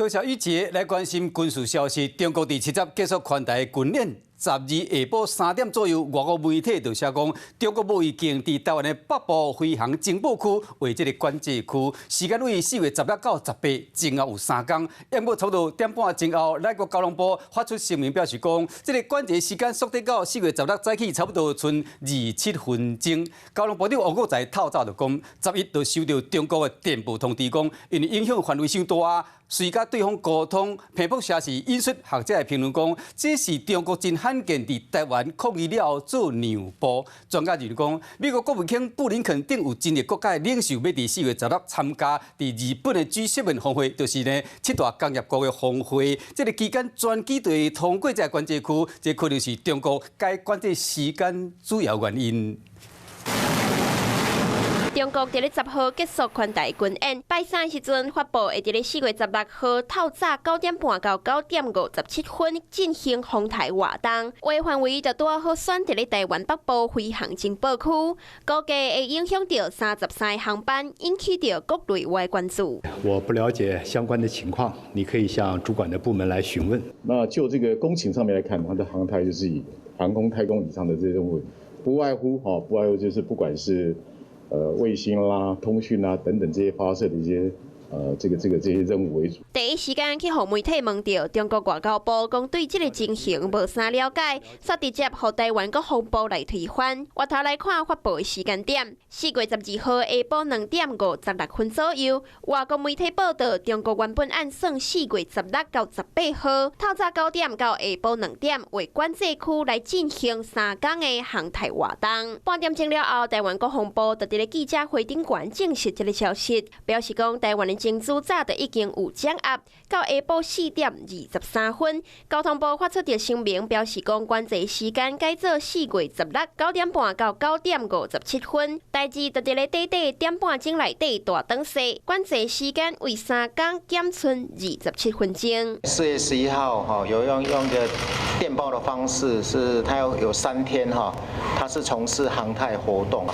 多謝雨杰來關心軍事消息。中國佇七十結束環台軍演，12下晡3點左右，外國媒體就寫講，中國無預警佇台灣的北部飛航情報區劃這個管制區，時間為4月16到18，前後有3工。毋過差不多點半前後，咱國交通部發出聲明表示講，這個管制時間縮短到4月16早起差不多賰27分鐘。交通部長王國材透早就講，11就收到中國的電報通知講，因為影響範圍傷大，隨佮對方溝通，彭博社是引述學者的評論講，這是中國真罕見佇台灣抗議了後做讓步。專家認為講，美國國務卿布林肯等有真濟國家的領袖欲佇4月16參加佇日本的 G7 峰會，就是呢七大工業國的峰會。這個期間專機就會通過這個管制區，這可能是中國改管制時間主要原因。中國佇咧10號結束環台軍演，拜三時陣發布會佇咧4月16號透早9點半到9點57分進行航太活動，畫範圍就拄好選佇咧台灣北部飛航情報區，估計會影響著33個航班，引起著國內外關注。我不了解相關的情況，你可以向主管的部門來詢問。那就這個工程上面來看，它的航太就是以航空太空以上的這些任務，不外乎就是不管是衛星啦、通訊啦等等這些發射的一些這些任務為主。第一時間去予媒體問著，中國外交部講對這個情形無啥了解，煞直接予台灣國防部來推翻。回頭來看發布的時間點，4月12號下晡2點56分左右，外國媒體報道，中國原本按算4月16到18號透早9點到下晡2點，劃管制區來進行3工的航太活動。半點鐘了後，台灣國防部就佇咧記者會頂懸證實這個消息，表示講台灣的情資早就已經有掌握。到下晡4點23分，交通部發出的聲明，表示講管制時間改做4月16 9點半到9點57分。代誌就佇咧短短點半鐘內底大轉勢，管制時間為三工減賰27分鐘。4月11號哈，有用個電報的方式，是它有3天哈，它是從事航太活動，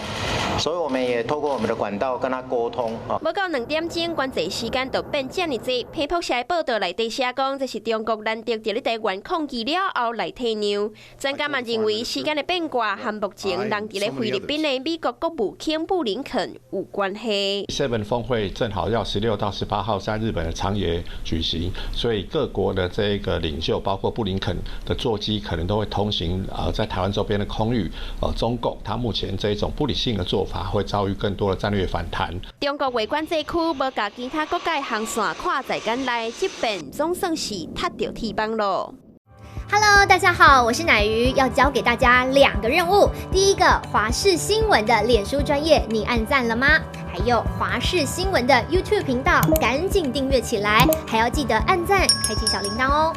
所以我們也透過我們的管道跟他溝通。無到2點鐘，管制時間就變遮爾濟。彭博社報道內底寫講，這是中國難得佇咧台灣抗議了後來退讓。專家嘛認為，時間的變卦和目前人佇咧菲律賓的美國國務卿布林肯有關係。 Seven 峰會正好要16到18號在日本的長野舉行，所以各國的這個領袖，包括布林肯的座機，可能都會通行啊，在台灣周邊的空域。中共他目前這種不理性的做法，會遭遇更多的戰略反彈。中國劃管制區無共其他國家航線看在眼內，這遍總算是踢著鐵板囉。 Hello，大家好，我是乃瑜，要交給大家兩個任務。第一個，華視新聞的臉書專頁，你按讚了嗎？還有華視新聞的 YouTube 頻道，趕緊訂閱起來，還要記得按讚，開啟小鈴鐺哦。